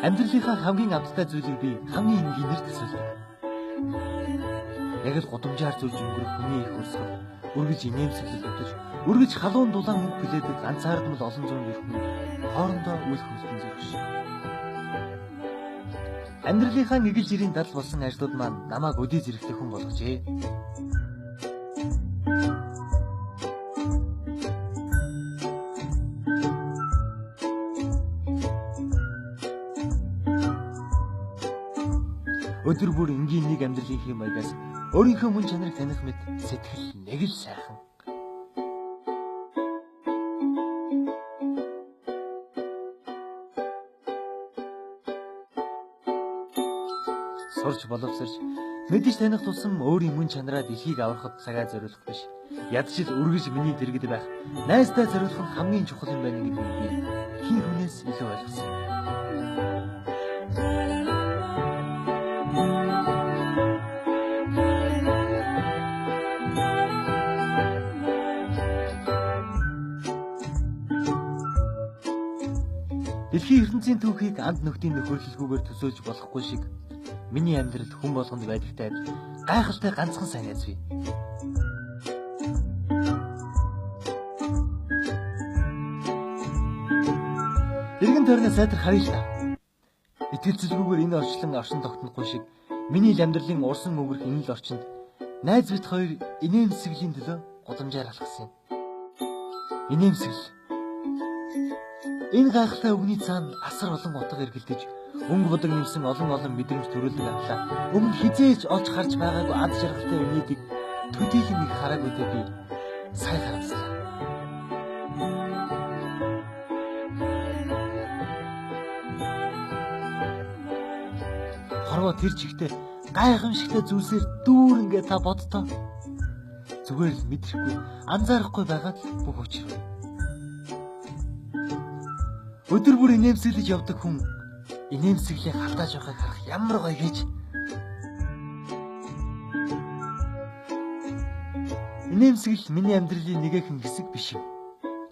Амьдралынхаа хамгийн амттай зүйлийг би хамгийн энгийнээр төсөөлдөг. Яг л гудамжаар зурж өнгөрөх хүний их урсгал, үргэлж инээмсэглэл дутаж, үргэлж халуун дулаан үг пүлээдэг ганцаардмал олон зуун эрх хүн хоорондоо үл хөлтөн зүрх шиг. Амьдралынхаа нэгэл жирийн дадал болсон ажлууд маань намайг өдий зэрэгтэй хүн болгожээ. Өдөр бүр энгийн нэг амьдралын хэм маягаас өөрийнхөө мөн чанарыг таних мэт сэтгэл нэг л сайхан. Сурч боловсорч мэдэж таних тусам өөрийн мөн чанараа дэлхийг аврахад цагаа зориулах биш. Ядч л үргэлж миний дэргэд байх найздаа зориулах нь хамгийн чухал юм байна гэдгийг би хин хүнээс илүү ойлгосон. Дэлхийн ертөнцийн түүхийг анд нөхдийн нөхөрлөлгүйгээр төсөөлж болохгүй шиг миний амьдрал хүн болгонд байдагтай гайхалтай ганцхан сайн найз бий. Дэргэн тойрноо сайтар харъя л та. Итгэлцэлгүйгээр энэ орчлон оршин тогтнохгүй шиг миний л амьдралын урсан өнгөрөх энэ л орчинд найз бит хоёр инээмсэглэлийн төлөө гудамжаар алхсан юм. Инээмсэглэл. Энэ гайхалтай үгний цаана асар олон утга эргэлдэж, өнгө будаг нэмсэн олон олон мэдрэмж төрүүлдэг авлаа. Өмнө хизээж олж харж байгаагүй ад жаргалтай үнийдийг төдийлөн нэг хараагүйдээ би сая харамслаа. Хорвоо тэр чигтээ гайхамшигтай зүйлсээр дүүрэнгээ та бодтоо. Зүгээр л мэдрэхгүй, анзаарахгүй байгаад л бүх учир. Өдөр бүр инээмсэглэж явдаг хүн инээмсэглээ халтааж явахыг харах ямар гоё гэж. Инээмсэглэл миний амьдралын нэгэхэн хэсэг биш юм.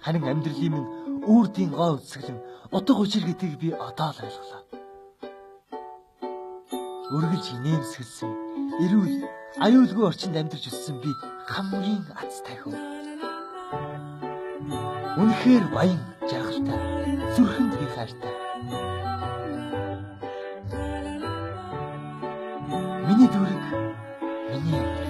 Харин амьдралын минь үрдийн гоо үзэсгэлэн утга учир гэдгийг би одоо л ойлголоо. Үргэлж инээмсэглсэн, эрүүл, аюулгүй орчинд амьдарч өссөн би хамгийн азтай хүн. Үнэхээр баян, жаргалтай, зүрхэнд би хайртай. Миний дүүрэг, миний амьдрал.